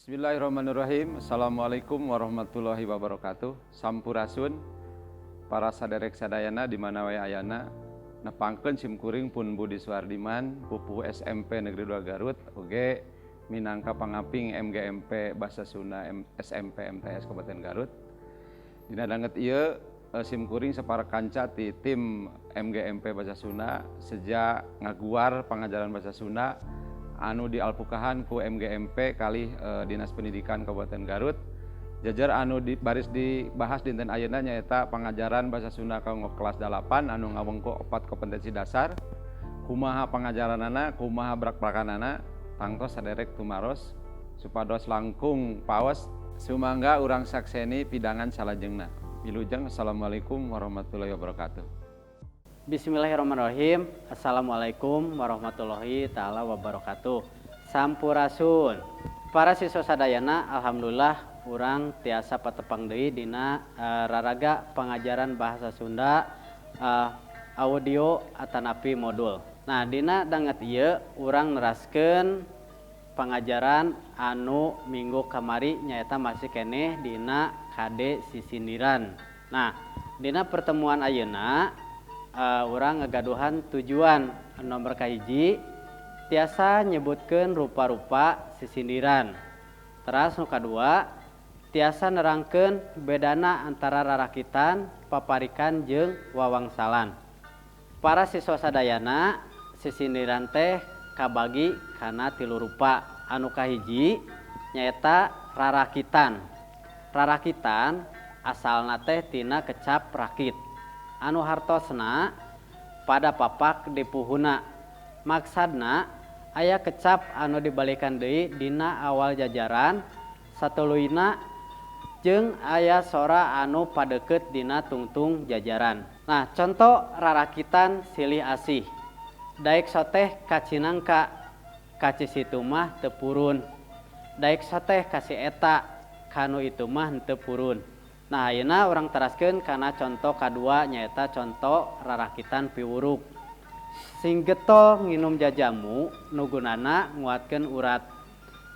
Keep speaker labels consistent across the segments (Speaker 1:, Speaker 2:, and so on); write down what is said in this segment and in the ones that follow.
Speaker 1: Bismillahirrahmanirrahim. Assalamualaikum warahmatullahi wabarakatuh. Sampurasun para saderek sadayana di mana wae ayana. Nepangkeun simkuring pun Budi Suardiman, pupuh SMP Negeri 2 Garut, oge minangka pangaping MGMP Bahasa Sunda SMP MTS Kabupaten Garut. Dina danget ieu simkuring sapara kanca ti tim MGMP Bahasa Sunda seja ngaguar pangajaran bahasa Sunda anu dialpukahan ku MGMP kalih Dinas Pendidikan Kabupaten Garut. Jajar anu baris dibahas dinten ayeuna nyaeta pangajaran bahasa Sunda kanggo kelas 8 anu ngawengku opat kompetensi dasar. Kumaha pangajaranana, kumaha brak-brakanana, tangtos saderek tumaros supados langkung paos. Sumangga urang sakseni pidangan salajengna. Wilujeng, assalamualaikum warahmatullahi wabarakatuh.
Speaker 2: Bismillahirrahmanirrahim. Assalamualaikum warahmatullahi taala wabarakatuh. Sampurasun. Para siswa sadayana, alhamdulillah urang tiasa patepang deui dina raraga pengajaran bahasa Sunda audio atanapi modul. Nah, dina danget ieu urang neraskeun pengajaran anu minggu kamari, nyaeta masih keneh dina KD sisindiran. Nah, dina pertemuan ayeuna urang ngagaduhan tujuan nomor kahiji, tiasa nyebutkeun rupa-rupa sisindiran. Teras nu kadua, tiasa nerangkeun bedana antara rarakitan, paparikan jeung wawangsalan. Para siswa sadayana, sisindiran teh kabagi kana tilu rupa. Anu kahiji nyaeta rarakitan. Rarakitan asalna teh tina kecap rakit anu hartosna pada papak di puhuna. Maksadna aya kecap anu dibalikan deui dina awal jajaran satuluyna jeung aya sora anu padeukeut dina tungtung jajaran. Nah, contoh rarakitan silih asih. Daek soteh ka Cinangka, ka Cisitu mah teu purun. Daek soteh ka si eta, kanu itu mah henteu purun. Nah, ayeuna urang teraskeun kana contoh kadua, nyaeta contoh rarakitan piwuruk. Sing getol nginum jajamu nu gunana nguatkeun urat.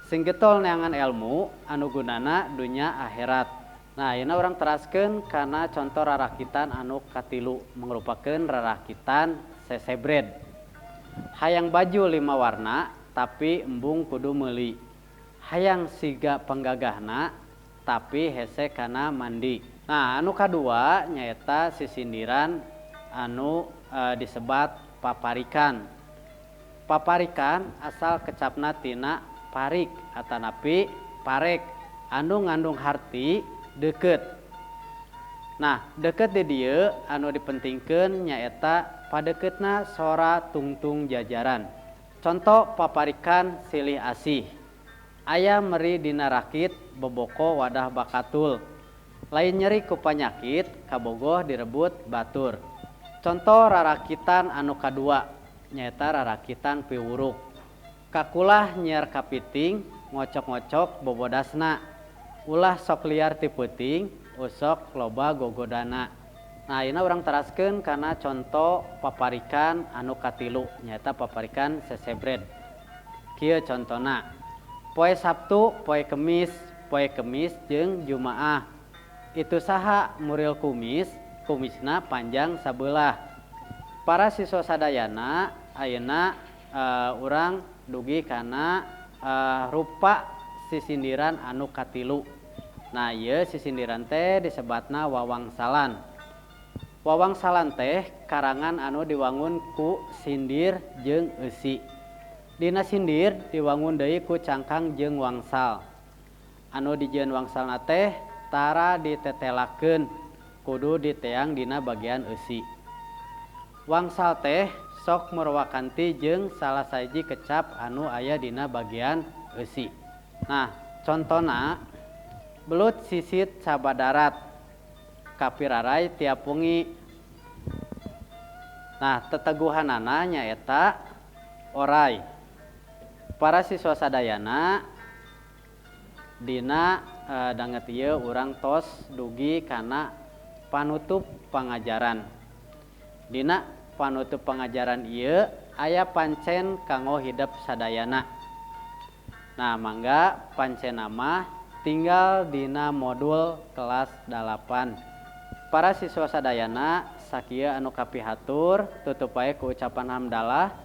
Speaker 2: Sing getol neangan elmu anu gunana dunya akhirat. Nah, ayeuna urang teraskeun kana contoh rarakitan anu katilu, mangrupakeun rarakitan sesebred. Hayang baju lima warna tapi embung kudu meuli. Hayang siga panggagahna tapi hese kana mandi. Nah, anu kadua nyaeta sisindiran anu disebat paparikan. Paparikan asal kecapna tina parik atanapi parek anu ngandung harti deukeut. Nah, deukeut di dieu anu dipentingkeun nyaeta padeuketna sora tungtung jajaran. Contoh paparikan silih asih. Aya meri dina rakit boboko wadah bakatul. Lain nyeri ku panyakit kabogoh direbut batur. Contoh rarakitan anu kadua nyaeta rarakitan piwuruk. Kakulah nyiar kapiting ngocok-ngocok bobodasna. Ulah sok liar ti peuting usok loba gogodana. Nah, ayeuna urang teraskeun kana contoh paparikan anu katilu, nyaeta paparikan sesebred. Kieu contona. Poe Sabtu, poe Kemis, poe Kemis jeung Jumaah. Itu saha muril kumis, kumisna panjang sabelah. Para siswa sadayana, ayeuna urang dugi kana rupa sisindiran anu katilu. Nah, ieu sisindiran teh disebatna wawangsalan. Wawangsalan teh karangan anu diwangun ku sindir jeung eusi. Dina sindir diwangun deui ku cangkang jeung wangsal. Anu dijieun wangsalna teh tara ditetelakeun, kudu diteang dina bagian eusi. Wangsal teh sok murwakanti jeung salah sahiji kecap anu aya dina bagian eusi. Nah, contona belut sisit sabadarat kapiraray tiap wengi. Nah, teteguhanana nyaeta oray. Para siswa sadayana, dina danget ieu urang tos dugi kana panutup pangajaran. Dina panutup pangajaran ieu aya pancen kanggo hidep sadayana. Nah, mangga pancena mah tinggal dina modul kelas 8. Para siswa sadayana, sakieu anu kapihatur, tutup wae ku ucapan hamdalah.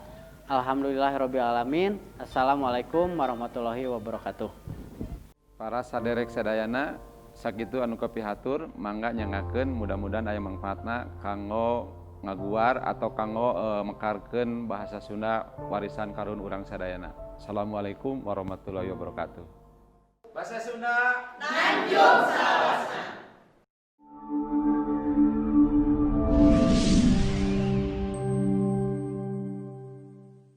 Speaker 2: Alhamdulillahirabbil alamin. Assalamualaikum warahmatullahi wabarakatuh.
Speaker 1: Para saderek sadayana, sakitu anu kapihatur, mangga nyanggakeun, mudah-mudahan aya mangfaatna kanggo ngaguar atau kanggo mekarkeun bahasa Sunda warisan karuhun urang sadayana. Assalamualaikum warahmatullahi wabarakatuh. Bahasa Sunda.
Speaker 3: Nanjung salawasna.